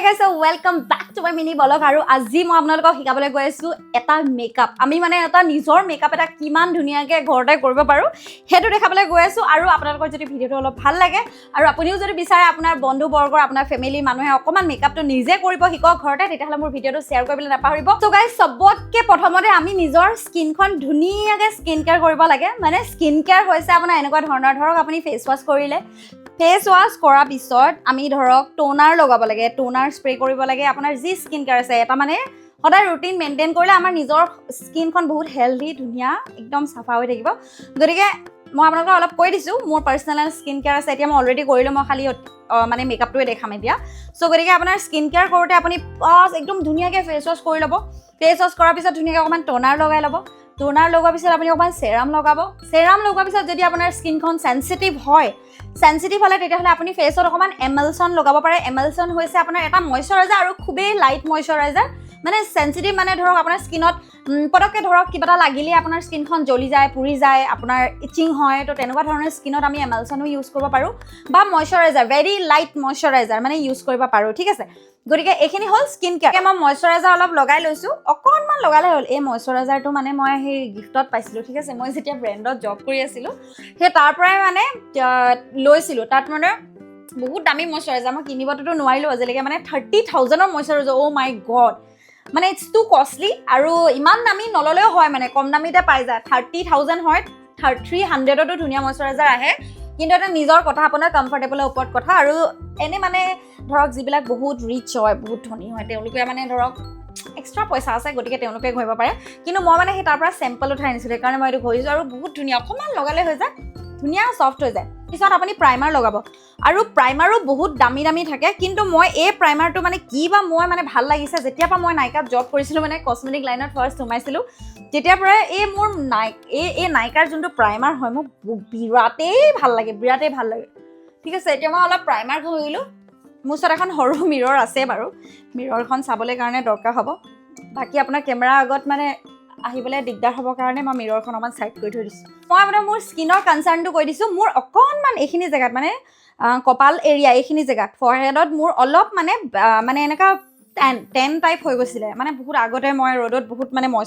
Guys, welcome back to my mini vlog. আৰু আজি মই আপোনালোকক শিকাবলৈ গৈ আছোঁ এটা মেকআপ। আমি মানে এটা নিজৰ মেকআপ এটা কিমান ধুনীয়াকৈ ঘৰতে কৰিব পাৰোঁ, সেইটো দেখাবলৈ গৈ আছোঁ। আৰু আপোনালোকৰ যদি ভিডিঅ'টো অলপ ভাল লাগে আৰু আপুনিও যদি বিচাৰে আপোনাৰ বন্ধুবৰ্গৰ, আপোনাৰ ফেমিলিৰ মানুহে অকণমান মেকআপটো নিজে কৰিব শিকক ঘৰতে, তেতিয়াহ'লে মোৰ ভিডিঅ'টো শ্বেয়াৰ কৰিবলৈ নাপাহৰিব। ত' গাইজ, চবতকৈ প্ৰথমতে আমি নিজৰ স্কিনখন ধুনীয়াকৈ স্কিন কেয়াৰ কৰিব লাগে। মানে স্কিন কেয়াৰ হৈছে আপোনাৰ এনেকুৱা ধৰণৰ, ধৰক আপুনি ফেচ ৱাছ কৰিলে, ফেচ ৱাছ কৰাৰ পিছত আমি ধৰক টোনাৰ লগাব লাগে, টোনাৰ স্প্ৰে কৰিব লাগে। আপোনাৰ যি স্কিন কেয়াৰ আছে, এটা মানে সদায় ৰুটিন মেইনটেইন কৰিলে আমাৰ নিজৰ স্কিনখন বহুত হেল্ডি, ধুনীয়া, একদম চাফা হৈ থাকিব। গতিকে মই আপোনালোকক অলপ কৈ দিছোঁ, মোৰ পাৰ্চনেল স্কিন কেয়াৰ আছে। এতিয়া মই অলৰেডি কৰিলোঁ, মই খালি মানে মেকআপটোৱে দেখাম এতিয়া। চ' গতিকে আপোনাৰ স্কিন কেয়াৰ কৰোঁতে আপুনি বাছ একদম ধুনীয়াকৈ ফেচ ৱাছ কৰি ল'ব। ফেচ ৱাছ কৰাৰ পিছত ধুনীয়াকৈ অকণমান টোনাৰ লগাই ল'ব। টোনাৰ লগোৱাৰ পিছত আপুনি অকণমান চেৰাম লগাব। চেৰাম লগোৱাৰ পিছত যদি আপোনাৰ স্কিনখন চেঞ্চিটিভ হয়, চেঞ্চিটিভ হ'লে তেতিয়াহ'লে আপুনি ফেচত অকণমান এমেলচন লগাব পাৰে। এমেলচন হৈছে আপোনাৰ এটা মইশ্চাৰাইজাৰ আৰু খুবেই লাইট মইশ্চাৰাইজাৰ। মানে চেঞ্চিটিভ মানে ধৰক আপোনাৰ স্কিনত পটককৈ ধৰক কিবা এটা লাগিলেই আপোনাৰ স্কিনখন জ্বলি যায়, পুৰি যায়, আপোনাৰ ইচিং হয়। তো তেনেকুৱা ধৰণৰ স্কিনত আমি এমেলচনো ইউজ কৰিব পাৰোঁ বা মইশ্চাৰাইজাৰ, ভেৰি লাইট মইশ্চাৰাইজাৰ মানে ইউজ কৰিব পাৰোঁ, ঠিক আছে? গতিকে এইখিনি হ'ল স্কিন কেয়াৰ। মই মইশ্চাৰাইজাৰ অলপ লগাই লৈছোঁ, অকণমান লগালে হ'ল। এই মইশ্চাৰাইজাৰটো মানে মই সেই গিফ্টত পাইছিলোঁ, ঠিক আছে? মই যেতিয়া ব্ৰেণ্ডত জব কৰি আছিলোঁ, সেই তাৰ পৰাই মানে লৈছিলোঁ। তাত মানে বহুত দামী মইশ্চাৰাইজাৰ, মই কিনিবটোতো নোৱাৰিলোঁ আজিলৈকে। মানে 30,000ৰ মইশ্চাৰাইজাৰ, অ' মাই গড! মানে it's two costly. আৰু ইমান দামী নল'লেও হয়, মানে কম দামীতে পাই যায়। 30,000 হয়, 300তো ধুনীয়া মইশ্চাৰাইজাৰ আহে। কিন্তু এটা নিজৰ কথা, আপোনাৰ কমফৰ্টেবলৰ ওপৰত কথা। আৰু এনেই মানে ধৰক যিবিলাক বহুত ৰিচ হয়, বহুত ধনী হয়, তেওঁলোকে মানে ধৰক এক্সট্ৰা পইচা আছে, গতিকে তেওঁলোকে ঘঁহিব পাৰে। কিন্তু মই মানে সেই তাৰ পৰা চেম্পল উঠাই আনিছিলোঁ, সেইকাৰণে মই এইটো ঘঁহিছোঁ। আৰু বহুত ধুনীয়া, অকণমান লগালে হৈ যায়, ধুনীয়া ছফ্ট হৈ যায়। পিছত আপুনি প্ৰাইমাৰ লগাব। আৰু প্ৰাইমাৰো বহুত দামী দামী থাকে, কিন্তু মই এই প্ৰাইমাৰটো মানে কি বা মই মানে ভাল লাগিছে। যেতিয়াৰ পৰা মই নাইকাত জব কৰিছিলোঁ, মানে কচমেটিক লাইনত ফাৰ্ষ্ট সোমাইছিলোঁ, তেতিয়াৰ পৰাই এই মোৰ এই নাইকাৰ যোনটো প্ৰাইমাৰ হয়, মোক বিৰাটেই ভাল লাগে, বিৰাটেই ভাল লাগে, ঠিক আছে? এতিয়া মই অলপ প্ৰাইমাৰ ঘঁহিলোঁ। মোৰ ওচৰত এখন সৰু মিৰৰ আছে বাৰু, মিৰৰখন চাবলৈ কাৰণে দৰকাৰ হ'ব। বাকী আপোনাৰ কেমেৰাৰ আগত মানে আহিবলৈ দিগদাৰ হ'বৰ কাৰণে মই মিৰৰখন অকণমান ছাইড কৰি থৈ দিছোঁ। মই আপোনাৰ মোৰ স্কিনৰ কনচাৰ্ণটো কৈ দিছোঁ। মোৰ অকণমান এইখিনি জেগাত, মানে কপাল এৰিয়া, এইখিনি জেগাত, ফৰহেডত মোৰ অলপ মানে মানে এনেকুৱা টেন টেন টাইপ হৈ গৈছিলে। মানে বহুত আগতে মই ৰ'দত বহুত মানে মই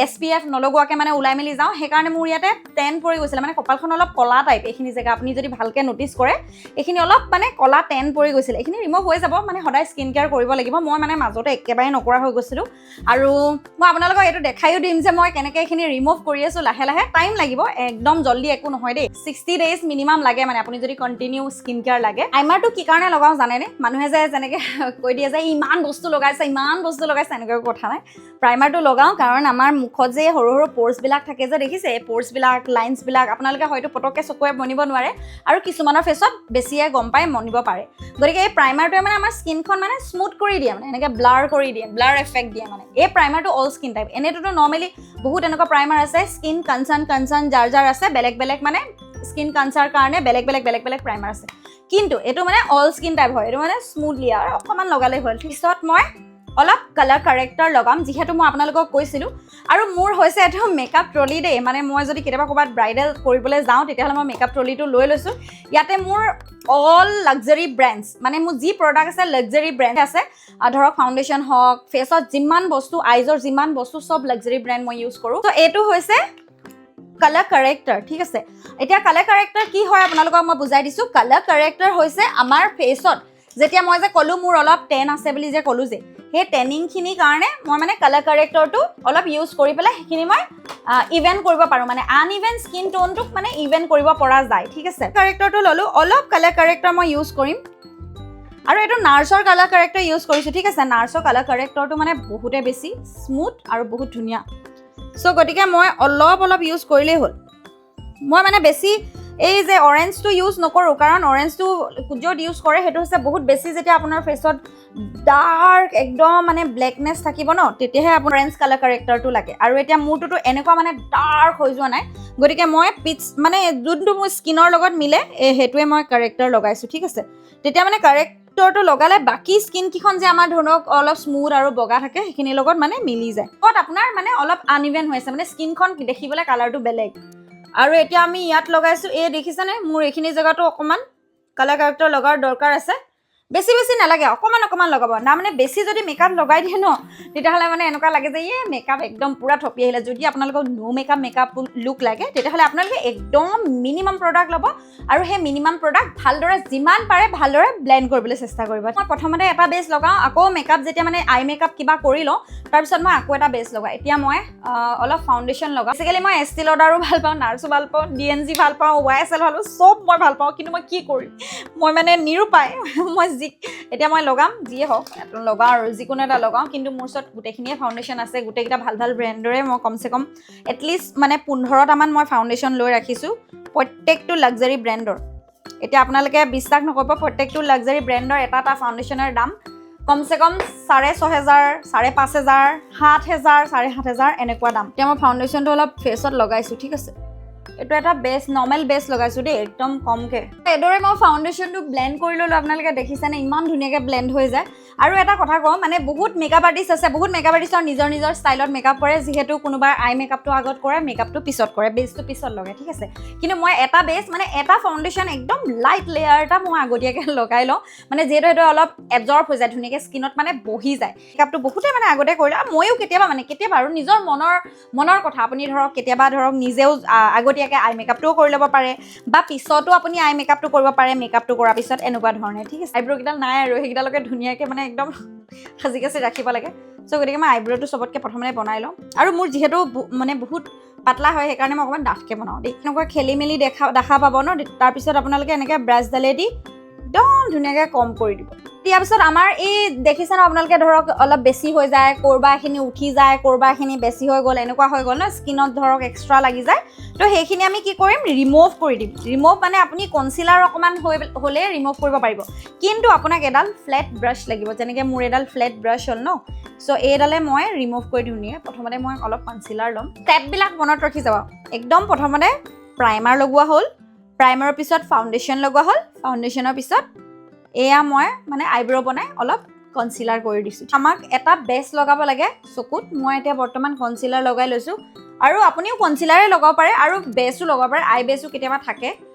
এছপিএফ নলগোৱাকৈ মানে ওলাই মেলি যাওঁ, সেইকাৰণে মোৰ ইয়াতে টেন পৰি গৈছিলে। মানে কপালখন অলপ ক'লা টাইপ। এইখিনি জেগা আপুনি যদি ভালকৈ ন'টিছ কৰে, এইখিনি অলপ মানে ক'লা টেন পৰি গৈছিলে। এইখিনি ৰিমুভ হৈ যাব, মানে সদায় স্কিন কেয়াৰ কৰিব লাগিব। মই মানে মাজতে একেবাৰে নকৰা হৈ গৈছিলোঁ। আৰু মই আপোনালোকক এইটো দেখায়ো দিম যে মই কেনেকৈ এইখিনি ৰিমুভ কৰি আছোঁ লাহে লাহে। টাইম লাগিব, একদম জল্দি একো নহয় দেই। 60 ডেইজ মিনিমাম লাগে, মানে আপুনি যদি কণ্টিনিউ স্কিন কেয়াৰ লাগে। প্ৰাইমাৰটো কি কাৰণে লগাওঁ জানেনে? মানুহে যে যেনেকৈ কৈ দিয়ে যে ইমান বস্তু লগাইছে, ইমান বস্তু লগাইছে, এনেকুৱা একো কথা নাই। প্ৰাইমাৰটো লগাওঁ কাৰণ আমাৰ মুখত যে সৰু সৰু প'ৰ্চবিলাক থাকে যে, দেখিছে? এই প'ৰ্চবিলাক, লাইনছবিলাক আপোনালোকে হয়তো পটককৈ চকুৰে মনিব নোৱাৰে আৰু কিছুমানৰ ফেচত বেছিয়ে গম পাই মনিব পাৰে। গতিকে এই প্ৰাইমাৰটোৱে মানে আমাৰ স্কিনখন মানে স্মুথ কৰি দিয়ে, মানে এনেকৈ ব্লাৰ কৰি দিয়ে, ব্লাৰ এফেক্ট দিয়ে। মানে এই প্ৰাইমাৰটো অল স্কিন টাইপ। এনেইটোতো নৰ্মেলি বহুত এনেকুৱা প্ৰাইমাৰ আছে, স্কিন কনচাৰ্ণ যাৰ যাৰ আছে, বেলেগ বেলেগ মানে স্কিন কনচাৰ্ণ কাৰণে বেলেগ বেলেগ বেলেগ বেলেগ প্ৰাইমাৰ আছে। কিন্তু এইটো মানে অল স্কিন টাইপ হয়। এইটো মানে স্মুথলি আৰু অকণমান লগালেই হ'ল। পিছত মই অলপ কালাৰ কাৰেক্টাৰ লগাম, যিহেতু মই আপোনালোকক কৈছিলোঁ। আৰু মোৰ হৈছে এইটো মেকআপ ট্ৰলি দেই। মানে মই যদি কেতিয়াবা ক'ৰবাত ব্ৰাইডেল কৰিবলৈ যাওঁ, তেতিয়াহ'লে মই মেকআপ ট্ৰলিটো লৈ লৈছোঁ। ইয়াতে মোৰ অল লাক্সাৰী ব্ৰেণ্ডছ, মানে মোৰ যি প্ৰডাক্ট আছে, লাক্সাৰী ব্ৰেণ্ড আছে। ধৰক ফাউণ্ডেশ্যন হওক, ফেচত যিমান বস্তু, আইজৰ যিমান বস্তু, চব লাক্সাৰী ব্ৰেণ্ড মই ইউজ কৰোঁ। ত' এইটো হৈছে কালাৰ কাৰেক্টাৰ, ঠিক আছে? এতিয়া কালাৰ কাৰেক্টাৰ কি হয়, আপোনালোকক মই বুজাই দিছোঁ। কালাৰ কাৰেক্টাৰ হৈছে আমাৰ ফেচত যেতিয়া মই যে ক'লোঁ মোৰ অলপ টেন আছে বুলি যে ক'লোঁ যে, সেই টেনিংখিনিৰ কাৰণে মই মানে কালাৰ কাৰেক্টৰটো অলপ ইউজ কৰি পেলাই সেইখিনি মই ইভেন কৰিব পাৰোঁ। মানে আনইভেন স্কিন টোনটোক মানে ইভেন কৰিব পৰা যায়, ঠিক আছে? কাৰেক্টৰটো ল'লোঁ, অলপ কালাৰ কাৰেক্টৰ মই ইউজ কৰিম। আৰু এইটো নাৰ্ছৰ কালাৰ কাৰেক্টৰ ইউজ কৰিছোঁ, ঠিক আছে? নাৰ্ছৰ কালাৰ কাৰেক্টৰটো মানে বহুতে বেছি স্মুথ আৰু বহুত ধুনীয়া। চ' গতিকে মই অলপ অলপ ইউজ কৰিলেই হ'ল। মই মানে বেছি এই যে অৰেঞ্জটো ইউজ নকৰোঁ, কাৰণ অৰেঞ্জটো য'ত ইউজ কৰে, সেইটো হৈছে বহুত বেছি যেতিয়া আপোনাৰ ফেচত ডাৰ্ক একদম মানে ব্লেকনেছ থাকিব ন, তেতিয়াহে আপোনাৰ অৰেঞ্জ কালাৰ কাৰেক্টাৰটো লাগে। আৰু এতিয়া মোৰটোতো এনেকুৱা মানে ডাৰ্ক হৈ যোৱা নাই, গতিকে মই পিচ মানে যোনটো মোৰ স্কিনৰ লগত মিলে, এই সেইটোৱে মই কাৰেক্টাৰ লগাইছোঁ, ঠিক আছে? তেতিয়া মানে কাৰেক্টৰটো লগালে বাকী স্কিনকেইখন যে আমাৰ ধৰক অলপ স্মুথ আৰু বগা থাকে, সেইখিনিৰ লগত মানে মিলি যায়। ক'ত আপোনাৰ মানে অলপ আনইভেন হৈ আছে, মানে স্কিনখন দেখিবলৈ কালাৰটো বেলেগ। আৰু এতিয়া আমি ইয়াত লগাইছোঁ। এই দেখিছেনে, মোৰ এইখিনি জেগাতো অকণমান কালাৰ কাৰেক্টৰ লগাৰ দৰকাৰ আছে। বেছি বেছি নালাগে, অকণমান অকণমান লগাব না। মানে বেছি যদি মেকআপ লগাই দিয়ে ন, তেতিয়াহ'লে মানে এনেকুৱা লাগে যে এই মেকআপ একদম পূৰা থপি আহিলে। যদি আপোনালোকক ন' মেকআপ মেকআপ লুক লাগে, তেতিয়াহ'লে আপোনালোকে একদম মিনিমাম প্ৰডাক্ট ল'ব আৰু সেই মিনিমাম প্ৰডাক্ট ভালদৰে, যিমান পাৰে ভালদৰে ব্লেণ্ড কৰিবলৈ চেষ্টা কৰিব। মই প্ৰথমতে এটা বেছ লগাওঁ, আকৌ মেকআপ যেতিয়া মানে আই মেকআপ কিবা কৰি লওঁ, তাৰপিছত মই আকৌ এটা বেছ লগাওঁ। এতিয়া মই অলপ ফাউণ্ডেশ্যন লগাওঁ। বেচিকেলি মই এষ্টি লডাৰো ভাল পাওঁ, নাৰ্ছো ভাল পাওঁ, ডিএনজি ভাল পাওঁ, ৱাইএছএল ভাল পাওঁ, চব মই ভাল পাওঁ। কিন্তু মই কি কৰিম, মই মানে নিৰুপায়। মই যি এতিয়া মই লগাম, যিয়ে হওক এটা লগাওঁ আৰু যিকোনো এটা লগাওঁ। কিন্তু মোৰ ওচৰত গোটেইখিনিয়ে ফাউণ্ডেশ্যন আছে, গোটেইকেইটা ভাল ভাল ব্ৰেণ্ডৰে। মই কমচে কম এটলিষ্ট মানে 15টামান মই ফাউণ্ডেশ্যন লৈ ৰাখিছোঁ, প্ৰত্যেকটো লাক্সাৰী ব্ৰেণ্ডৰ। এতিয়া আপোনালোকে বিশ্বাস নকৰিব, প্ৰত্যেকটো লাক্সাৰী ব্ৰেণ্ডৰ এটা এটা ফাউণ্ডেশ্যনৰ দাম কমচে কম 6,500, 5,500, 7,000, 7,500 এনেকুৱা দাম। এতিয়া মই ফাউণ্ডেশ্যনটো অলপ ফেচত লগাইছোঁ, ঠিক আছে? এইটো এটা বেছ, নৰ্মেল বেছ লগাইছোঁ দেই, একদম কমকৈ। এইদৰে মই ফাউণ্ডেশ্যনটো ব্লেণ্ড কৰি ল'লোঁ। আপোনালোকে দেখিছেনে, ইমান ধুনীয়াকৈ ব্লেণ্ড হৈ যায়। আৰু এটা কথা কওঁ, মানে বহুত মেকআপ আৰ্টিষ্ট আছে, বহুত মেকআপ আৰ্টিষ্টৰ নিজৰ নিজৰ ষ্টাইলত মেকআপ কৰে। যিহেতু কোনোবাই আই মেকআপটো আগত কৰে, মেকআপটো পিছত কৰে, বেছটো পিছত লগায়, ঠিক আছে? কিন্তু মই এটা বেছ, মানে এটা ফাউণ্ডেশ্যন একদম লাইট লেয়াৰ এটা মই আগতীয়াকৈ লগাই লওঁ, মানে যিহেতু সেইটো অলপ এবজৰ্ব হৈ যায় ধুনীয়াকৈ, স্কিনত মানে বহি যায়। মেকআপটো বহুতে মানে আগতে কৰিলে আৰু ময়ো কেতিয়াবা, মানে কেতিয়াবা আৰু নিজৰ মনৰ মনৰ কথা, আপুনি ধৰক কেতিয়াবা ধৰক নিজেও আগতীয়াকৈ আই মেকআপটোও কৰি ল'ব পাৰে বা পিছতো আপুনি আই মেকআপটো কৰিব পাৰে, মেকআপটো কৰাৰ পিছত, এনেকুৱা ধৰণে, ঠিক আছে? আইব্ৰ'কেইডাল নাই আৰু সেইকেইডালকে ধুনীয়াকৈ মানে একদম সাজি কাচি ৰাখিব লাগে। চ' গতিকে মই আইব্ৰ'টো চবতকৈ প্ৰথমতে বনাই লওঁ। আৰু মোৰ যিহেতু মানে বহুত পাতলা হয়, সেইকাৰণে মই অকণমান ডাঠকৈ বনাওঁ দেই। এনেকুৱা খেলি মেলি দেখা দেখা পাব ন। তাৰপিছত আপোনালোকে এনেকৈ ব্ৰাছডালেদি একদম ধুনীয়াকৈ কম কৰি দিব। ইয়াৰ পিছত আমাৰ এই দেখিছে ন আপোনালোকে, ধৰক অলপ বেছি হৈ যায়, ক'ৰবা এখিনি উঠি যায়, ক'ৰবা এখিনি বেছি হৈ গ'ল, এনেকুৱা হৈ গ'ল ন, স্কিনত ধৰক এক্সট্ৰা লাগি যায়। তো সেইখিনি আমি কি কৰিম? ৰিম'ভ কৰি দিম। ৰিম'ভ মানে আপুনি কনচিলাৰ অকণমান হৈ হ'লে ৰিম'ভ কৰিব পাৰিব, কিন্তু আপোনাক এডাল ফ্লেট ব্ৰাছ লাগিব। যেনেকৈ মোৰ এডাল ফ্লেট ব্ৰাছ হ'ল ন, চ' এইডালে মই ৰিম'ভ কৰি দিওঁ ধুনীয়া। প্ৰথমতে মই অলপ কনচিলাৰ ল'ম। ষ্টেপবিলাক মনত ৰাখি যাব। একদম প্ৰথমতে প্ৰাইমাৰ লগোৱা হ'ল, প্ৰাইমাৰৰ পিছত ফাউণ্ডেশ্যন লগোৱা হ'ল, ফাউণ্ডেশ্যনৰ পিছত এয়া মই মানে আইব্ৰ' বনাই অলপ কনচিলাৰ কৰি দিছোঁ। আমাক এটা বেছ লগাব লাগে চকুত। মই এতিয়া বৰ্তমান কনচিলাৰ লগাই লৈছোঁ আৰু আপুনিও কনচিলাৰে লগাব পাৰে আৰু বেছো লগাব পাৰে। আই বেছো কেতিয়াবা থাকে,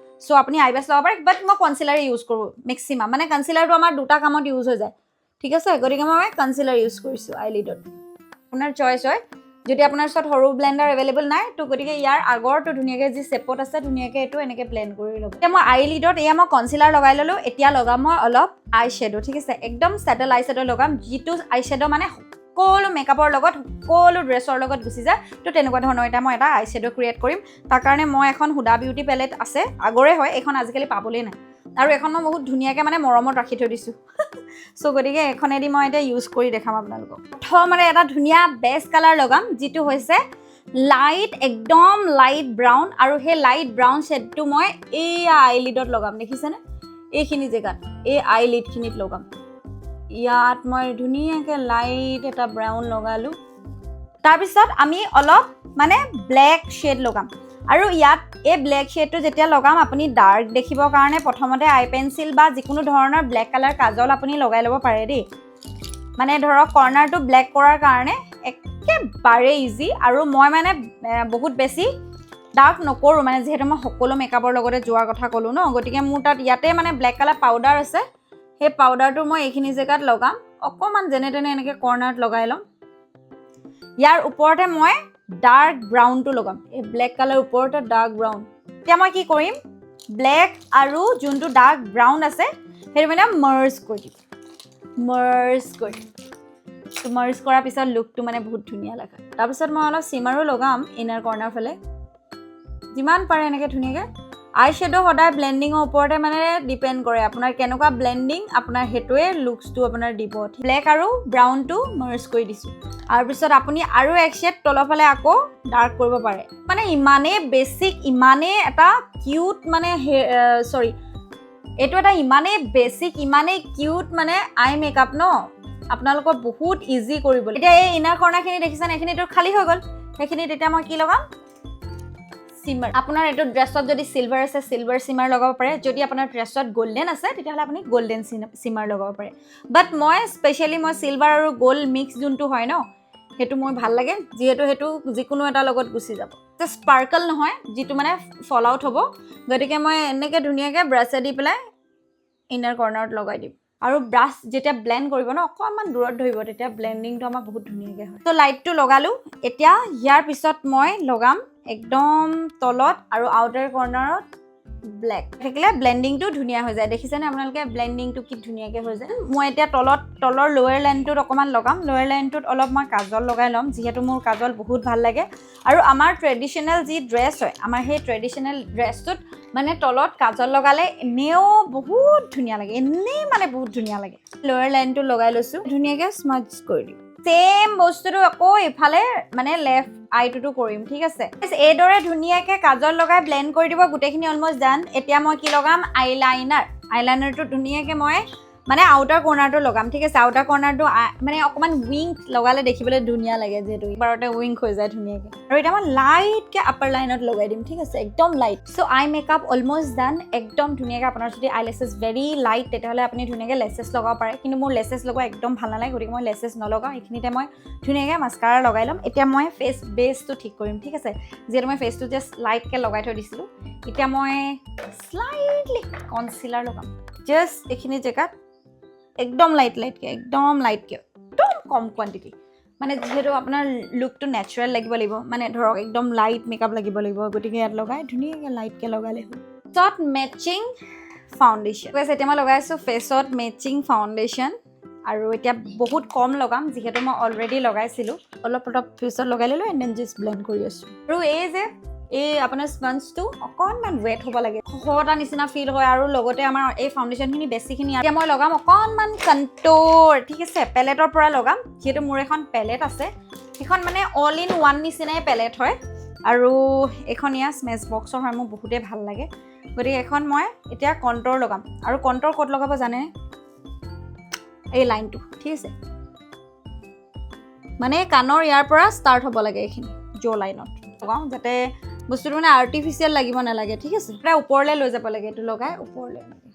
চ' আপুনি আই বেছ লগাব পাৰে, বাট মই কনচিলাৰে ইউজ কৰোঁ মেক্সিমাম। মানে কনচিলাৰটো আমাৰ দুটা কামত ইউজ হৈ যায়, ঠিক আছে? গতিকে মই কনচিলাৰ ইউজ কৰিছোঁ আই লিডত। আপোনাৰ চইচ হয়। যদি আপোনাৰ ওচৰত সৰু ব্লেণ্ডাৰ এভেইলেবল নাই, তো গতিকে ইয়াৰ আগৰটো ধুনীয়াকৈ যি চেপত আছে, ধুনীয়াকৈ এইটো এনেকৈ ব্লেণ্ড কৰি ল'ব। এতিয়া মই আই লিডত এয়া মই কনচিলাৰ লগাই ল'লোঁ। এতিয়া লগাম মই অলপ আই শ্বেড', ঠিক আছে? একদম ছেটেল আই শ্বেড' লগাম, যিটো আই শ্বেড' মানে সকলো মেকআপৰ লগত, সকলো ড্ৰেছৰ লগত গুচি যায়। তো তেনেকুৱা ধৰণৰ এতিয়া মই এটা আই শ্বেড' ক্ৰিয়েট কৰিম। তাৰ কাৰণে মই এখন হুদা বিউটি পেলেট আছে, আগৰে হয় এইখন, আজিকালি পাবলেই নাই আৰু এইখন মই বহুত ধুনীয়াকৈ মানে মৰমত ৰাখি থৈ দিছোঁ। চ' গতিকে এইখনেদি মই এতিয়া ইউজ কৰি দেখাম আপোনালোকক। প্ৰথমতে এটা ধুনীয়া বেষ্ট কালাৰ লগাম, যিটো হৈছে লাইট, একদম লাইট ব্ৰাউন। আৰু সেই লাইট ব্ৰাউন শ্বেডটো মই এইয়া আই লিডত লগাম। দেখিছেনে, এইখিনি জেগাত, এই আই লিডখিনিত লগাম। ইয়াত মই ধুনীয়াকৈ লাইট এটা ব্ৰাউন লগালোঁ। তাৰপিছত আমি অলপ মানে ব্লেক শ্বেড লগাম। আৰু ইয়াত এই ব্লেক শ্বেডটো যেতিয়া লগাম, আপুনি ডাৰ্ক দেখিবৰ কাৰণে প্ৰথমতে আই পেঞ্চিল বা যিকোনো ধৰণৰ ব্লেক কালাৰ কাজল আপুনি লগাই ল'ব পাৰে দেই। মানে ধৰক কৰ্ণাৰটো ব্লেক কৰাৰ কাৰণে একেবাৰে ইজি। আৰু মই মানে বহুত বেছি ডাৰ্ক নকৰোঁ, মানে যিহেতু মই সকলো মেকআপৰ লগতে যোৱাৰ কথা ক'লোঁ ন, গতিকে মোৰ তাত ইয়াতে মানে ব্লেক কালাৰ পাউডাৰ আছে। সেই পাউডাৰটো মই এইখিনি জেগাত লগাম, অকণমান যেনে তেনে এনেকৈ কৰ্ণাৰত লগাই ল'ম। ইয়াৰ ওপৰতে মই ডাৰ্ক ব্ৰাউনটো লগাম, এই ব্লেক কালাৰ ওপৰতে ডাৰ্ক ব্ৰাউন। এতিয়া মই কি কৰিম? ব্লেক আৰু যোনটো ডাৰ্ক ব্ৰাউন আছে, সেইটো মানে মাৰ্জ কৰি দিম, মাৰ্জ কৰি দিম। মাৰ্জ কৰাৰ পিছত লুকটো মানে বহুত ধুনীয়া লাগে। তাৰপিছত মই অলপ চিমাৰো লগাম ইনাৰ কৰ্ণাৰ ফালে, যিমান পাৰে এনেকৈ ধুনীয়াকৈ। আই শ্বেড' সদায় ব্লেণ্ডিঙৰ ওপৰতে মানে ডিপেণ্ড কৰে। আপোনাৰ কেনেকুৱা ব্লেণ্ডিং, আপোনাৰ সেইটোৱে লুকছটো আপোনাৰ দিব। ব্লেক আৰু ব্ৰাউনটো মাৰ্জ কৰি দিছোঁ। তাৰপিছত আপুনি আৰু এক শ্বেড তলৰফালে আকৌ ডাৰ্ক কৰিব পাৰে। মানে ইমানেই বেছিক, ইমানেই এটা কিউট মানে, চৰি, এইটো এটা ইমানেই বেছিক, ইমানেই কিউট মানে আই মেকআপ ন, আপোনালোকৰ বহুত ইজি কৰিবলৈ। এতিয়া এই ইনাৰ কৰ্ণাৰখিনি দেখিছেনে, এইখিনিতো খালী হৈ গ'ল। সেইখিনিত এতিয়া মই কি লগাম? চিমাৰ। আপোনাৰ এইটো ড্ৰেছত যদি চিলভাৰ আছে, চিলভাৰ চিমাৰ লগাব পাৰে। যদি আপোনাৰ ড্ৰেছত গল্ডেন আছে, তেতিয়াহ'লে আপুনি গল্ডেন চিমাৰ লগাব পাৰে। বাট মই স্পেচিয়েলি মই চিলভাৰ আৰু গ'ল্ড মিক্স যোনটো হয় ন, সেইটো মোৰ ভাল লাগে, যিহেতু সেইটো যিকোনো এটাৰ লগত গুচি যাব, স্পাৰ্কল নহয়, যিটো মানে ফল আউট হ'ব। গতিকে মই এনেকৈ ধুনীয়াকৈ ব্ৰাছে দি পেলাই ইনাৰ কৰ্ণাৰত লগাই দিম। আৰু ব্ৰাছ যেতিয়া ব্লেণ্ড কৰিব ন, অকণমান দূৰত ধৰিব, তেতিয়া ব্লেণ্ডিংটো আমাৰ বহুত ধুনীয়াকৈ হয়। ত' লাইটটো লগালোঁ। এতিয়া ইয়াৰ পিছত মই লগাম একদম তলত আৰু আউটাৰ কৰ্ণাৰত ব্লেক থাকিলে ব্লেণ্ডিংটো ধুনীয়া হৈ যায়। দেখিছেনে আপোনালোকে, ব্লেণ্ডিংটো কি ধুনীয়াকৈ হৈ যায়? মই এতিয়া তলৰ লৱেৰ লাইনটোত অকণমান লগাম। লৱেৰ লাইনটোত অলপ মই কাজল লগাই ল'ম, যিহেতু মোৰ কাজল বহুত ভাল লাগে। আৰু আমাৰ ট্ৰেডিশ্যনেল যি ড্ৰেছ হয়, আমাৰ সেই ট্ৰেডিশ্যনেল ড্ৰেছটোত মানে তলত কাজল লগালে এনেও বহুত ধুনীয়া লাগে, এনেই মানে বহুত ধুনীয়া লাগে। লৱেৰ লাইনটো লগাই লৈছোঁ, ধুনীয়াকৈ স্মাজ কৰি দিম। ছেম বস্তুটো আকৌ ইফালে মানে লেফ্ট আইটোতো কৰিম, ঠিক আছে? এইদৰে ধুনীয়াকৈ কাজল লগাই ব্লেণ্ড কৰি দিব। গোটেইখিনি অলমষ্ট ডান। এতিয়া মই কি লগাম? আইলাইনাৰ। আইলাইনাৰটো ধুনীয়াকৈ মই মানে আউটাৰ কৰ্ণাৰটো লগাম, ঠিক আছে? আউটাৰ কৰ্ণাৰটো মানে অকণমান উইং লগালে দেখিবলৈ ধুনীয়া লাগে, যিহেতু এবাৰতে উইং হৈ যায় ধুনীয়াকৈ। আৰু এতিয়া মই লাইটকৈ আপাৰ লাইনত লগাই দিম, ঠিক আছে? একদম লাইট। চ' আই মেকআপ অলমষ্ট ডান। একদম ধুনীয়াকৈ আপোনাৰ যদি আই লেছেছ ভেৰি লাইট, তেতিয়াহ'লে আপুনি ধুনীয়াকৈ লেছেছ লগাব পাৰে। কিন্তু মোৰ লেছেছ লগোৱা একদম ভাল নালাগে, গতিকে মই লেছেছ নলগাওঁ। এইখিনিতে মই ধুনীয়াকৈ মাস্কাৰা লগাই ল'ম। এতিয়া মই ফেচ বেছটো ঠিক কৰিম, ঠিক আছে? যিহেতু মই ফেচটো জাষ্ট লাইটকৈ লগাই থৈ দিছিলোঁ। এতিয়া মই শ্লাইটলি কনচিলাৰ লগাম, জাষ্ট এইখিনি জেগাত একদম লাইট লাইটকৈ, একদম লাইটকৈ, একদম কম কোৱাণ্টিটি। মানে যিহেতু আপোনাৰ লুকটো নেচাৰেল লাগিব লাগিব, মানে ধৰক একদম লাইট মেকআপ লাগিব লাগিব, গতিকে ইয়াত লগাই ধুনীয়াকৈ লাইটকৈ লগালে হ'ল। পিছত মেচিং ফাউণ্ডেশ্যন। ঠিক আছে, এতিয়া মই লগাই আছোঁ ফেচত মেচিং ফাউণ্ডেশ্যন আৰু এতিয়া বহুত কম লগাম, যিহেতু মই অলৰেডি লগাইছিলোঁ। অলপ অলপ ফেচত লগাই ল'লোঁ এণ্ড then just blend কৰি আছোঁ। আৰু এই যে এই আপোনাৰ স্পঞ্জটো অকণমান ৱেট হ'ব লাগে, খহটা নিচিনা ফিল হয়। আৰু লগতে আমাৰ এই ফাউণ্ডেশ্যনখিনি বেছিখিনি। এতিয়া মই লগাম অকণমান কণ্ট'ৰ, ঠিক আছে? পেলেটৰ পৰা লগাম, যিহেতু মোৰ এখন পেলেট আছে। সেইখন মানে অল ইন ওৱান নিচিনাই পেলেট হয় আৰু এইখন ইয়াৰ স্মেচ বক্সৰ হয়, মোৰ বহুতেই ভাল লাগে। গতিকে এখন মই এতিয়া কণ্ট'ৰ লগাম। আৰু কণ্ট'ৰ ক'ত লগাব জানে? এই লাইনটো, ঠিক আছে? মানে কাণৰ ইয়াৰ পৰা ষ্টাৰ্ট হ'ব লাগে, এইখিনি জ' লাইনত লগাওঁ, যাতে বস্তুটো মানে আৰ্টিফিচিয়েল লাগিব নালাগে, ঠিক আছে? প্ৰায় ওপৰলৈ লৈ যাব লাগে, এইটো লগাই ওপৰলৈ এনেকৈ।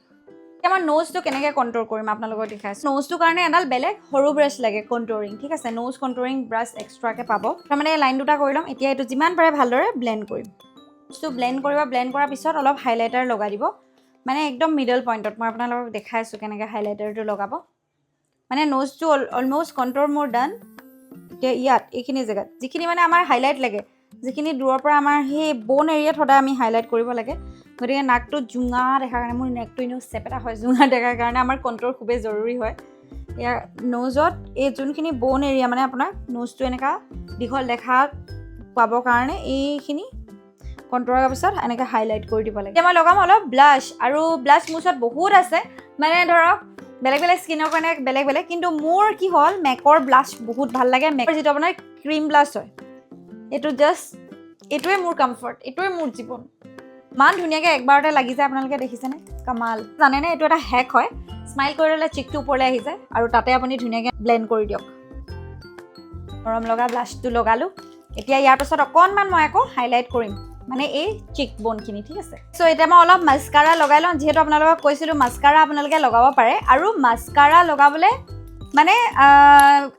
এতিয়া মই ন'জটো কেনেকৈ কণ্ট্ৰল কৰিম আপোনালোকক দেখাইছোঁ। ন'জটোৰ কাৰণে এডাল বেলেগ সৰু ব্ৰাছ লাগে কণ্ট্ৰৰিং, ঠিক আছে? ন'জ কণ্ট্ৰৰিং ব্ৰাছ এক্সট্ৰাকৈ পাব। তাৰমানে এই লাইন দুটা কৰি ল'ম। এতিয়া এইটো যিমান পাৰে ভালদৰে ব্লেণ্ড কৰিম। বস্তু ব্লেণ্ড কৰিব, ব্লেণ্ড কৰাৰ পিছত অলপ হাইলাইটাৰ লগাই দিব, মানে একদম মিডল পইণ্টত। মই আপোনালোকক দেখাই আছোঁ কেনেকৈ হাইলাইটাৰটো লগাব। মানে ন'জটো অলমষ্ট কণ্ট্ৰল মোৰ ডান। এতিয়া ইয়াত এইখিনি জেগাত যিখিনি মানে আমাৰ হাইলাইট লাগে, যিখিনি দূৰৰ পৰা আমাৰ সেই ব'ন এৰিয়াত সদায় আমি হাইলাইট কৰিব লাগে। গতিকে নাকটো জোঙা দেখাৰ কাৰণে, মোৰ নেকটো এনেও চেপেটা হয়, জোঙা দেখাৰ কাৰণে আমাৰ কণ্ট্ৰল খুবেই জৰুৰী হয়। ইয়াৰ ন'জত এই যোনখিনি ব'ন এৰিয়া, মানে আপোনাৰ ন'জটো এনেকুৱা দীঘল দেখা পাবৰ কাৰণে এইখিনি কণ্ট্ৰল কৰাৰ পিছত এনেকৈ হাইলাইট কৰি দিব লাগে। এতিয়া মই লগাম অলপ ব্লাছ। আৰু ব্লাছ মোৰ ওচৰত বহুত আছে, মানে ধৰক বেলেগ বেলেগ স্কিনৰ কাৰণে বেলেগ বেলেগ। কিন্তু মোৰ কি হ'ল, মেকৰ ব্লাছ বহুত ভাল লাগে। মেকৰ যিটো আপোনাৰ ক্ৰীম ব্লাছ হয়, এইটো জাষ্ট এইটোৱে মোৰ কমফৰ্ট, এইটোৱে মোৰ জীৱন। ইমান ধুনীয়াকৈ একবাৰতে লাগি যায়, আপোনালোকে দেখিছেনে? কামাল। জানেনে, এইটো এটা হেক হয়। স্মাইল কৰি ল'লে চিকটো ওপৰলৈ আহি যায় আৰু তাতে আপুনি ধুনীয়াকৈ ব্লেণ্ড কৰি দিয়ক। মৰম লগা ব্লাছটো লগালোঁ। এতিয়া ইয়াৰ পাছত অকণমান মই আকৌ হাইলাইট কৰিম, মানে এই চিক বনখিনি, ঠিক আছে? চ' এতিয়া মই অলপ মাস্কাৰা লগাই লওঁ। যিহেতু আপোনালোকক কৈছিলোঁ মাস্কাৰা আপোনালোকে লগাব পাৰে। আৰু মাস্কাৰা লগাবলৈ মানে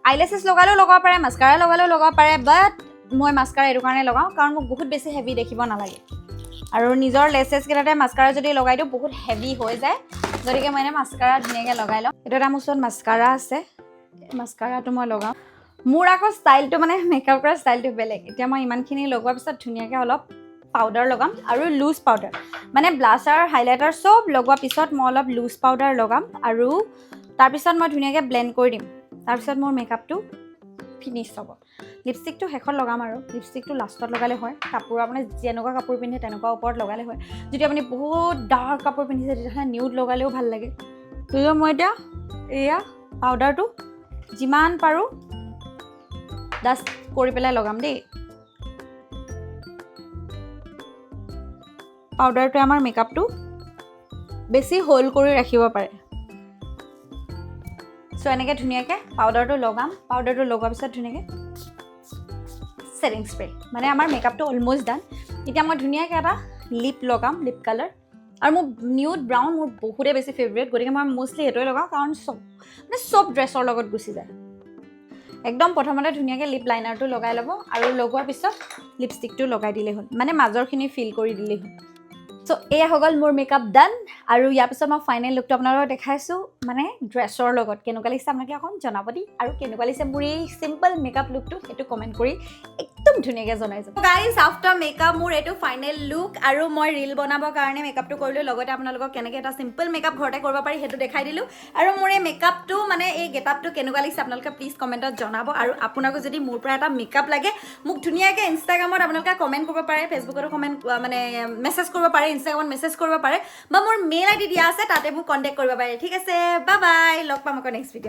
আইলেছেছ লগালেও লগাব পাৰে, মাস্কাৰা লগালেও লগাব পাৰে। বাট মই মাস্কাৰা এইটো কাৰণে লগাওঁ কাৰণ মোক বহুত বেছি হেভি দেখিব নালাগে। আৰু নিজৰ লেছেছকেইটাতে মাস্কাৰা যদি লগাই দিওঁ, বহুত হেভি হৈ যায়। গতিকে মই এনে মাস্কাৰা ধুনীয়াকৈ লগাই লওঁ। এইটো এটা মোৰ ওচৰত মাস্কাৰা আছে, মাস্কাৰাটো মই লগাওঁ। মোৰ আকৌ ষ্টাইলটো, মানে মেকআপ কৰা ষ্টাইলটো বেলেগ। এতিয়া মই ইমানখিনি লগোৱাৰ পিছত ধুনীয়াকৈ অলপ পাউডাৰ লগাম আৰু লুজ পাউডাৰ, মানে ব্লাছাৰ, হাইলাইটাৰ চব লগোৱাৰ পিছত মই অলপ লুজ পাউডাৰ লগাম আৰু তাৰপিছত মই ধুনীয়াকৈ ব্লেণ্ড কৰি দিম। তাৰপিছত মোৰ মেকআপটো ফিনিছ হ'ব। লিপষ্টিকটো শেষত লগাম আৰু লিপষ্টিকটো লাষ্টত লগালে হয়। কাপোৰ আপুনি যেনেকুৱা কাপোৰ পিন্ধে তেনেকুৱা ওপৰত লগালে হয়। যদি আপুনি বহুত ডাৰ্ক কাপোৰ পিন্ধিছে, তেতিয়াহ'লে নিউড লগালেও ভাল লাগে। গতিকে মই এতিয়া এয়া পাউডাৰটো যিমান পাৰোঁ ডাষ্ট কৰি পেলাই লগাম দেই। পাউডাৰটোৱে আমাৰ মেকআপটো বেছি হোল্ড কৰি ৰাখিব পাৰে। চ' এনেকৈ ধুনীয়াকৈ পাউডাৰটো লগাম। পাউডাৰটো লগোৱাৰ পিছত ধুনীয়াকৈ ছেটিং স্প্ৰে। মানে আমাৰ মেকআপটো অলমষ্ট ডান। এতিয়া মই ধুনীয়াকৈ এটা লিপ লগাম, লিপ কালাৰ। আৰু মোৰ নিউড ব্ৰাউন মোৰ বহুতেই বেছি ফেভৰেট, গতিকে মই মষ্টলি সেইটোৱে লগাওঁ, কাৰণ চব মানে চব ড্ৰেছৰ লগত গুচি যায়। একদম প্ৰথমতে ধুনীয়াকৈ লিপ লাইনাৰটো লগাই ল'ব আৰু লগোৱাৰ পিছত লিপষ্টিকটো লগাই দিলেই হ'ল, মানে মাজৰখিনি ফিল কৰি দিলেই হ'ল। চ' এয়া হৈ গ'ল মোৰ মেকআপ ডান। আৰু ইয়াৰ পিছত মই ফাইনেল লুকটো আপোনালোকক দেখাইছোঁ, মানে ড্ৰেছৰ লগত কেনেকুৱা লাগিছে আপোনালোকে অকণ জনাব দেই। আৰু কেনেকুৱা লাগিছে মোৰ এই চিম্পল মেকআপ লুকটো, সেইটো কমেণ্ট কৰি একদম ধুনীয়াকৈ জনাই যাব। গাইজ, আফটাৰ মেকআপ মোৰ এইটো ফাইনেল লুক। আৰু মই ৰিল বনাবৰ কাৰণে মেকআপটো কৰিলোঁ, লগতে আপোনালোকক কেনেকৈ এটা চিম্পল মেকআপ ঘৰতে কৰিব পাৰি সেইটো দেখাই দিলোঁ। আৰু মোৰ এই মেকআপটো, মানে এই গেটআপটো কেনেকুৱা লাগিছে আপোনালোকে প্লিজ কমেণ্টত জনাব। আৰু আপোনাকো যদি মোৰ পৰা এটা মেকআপ লাগে, মোক ধুনীয়াকৈ ইনষ্টাগ্ৰামত আপোনালোকে কমেণ্ট কৰিব পাৰে, ফেচবুকতো কমেণ্ট, মানে মেছেজ কৰিব পাৰে, ইনষ্টাগ্ৰামত মেছেজ কৰিব পাৰে বা মোৰ মেইল আইডি দিয়া আছে, তাতে মোক কণ্টেক্ট কৰিব পাৰে। ঠিক আছে, বাই বাই, লগ পাম আকৌ নেক্সট ভিডিঅ'ত।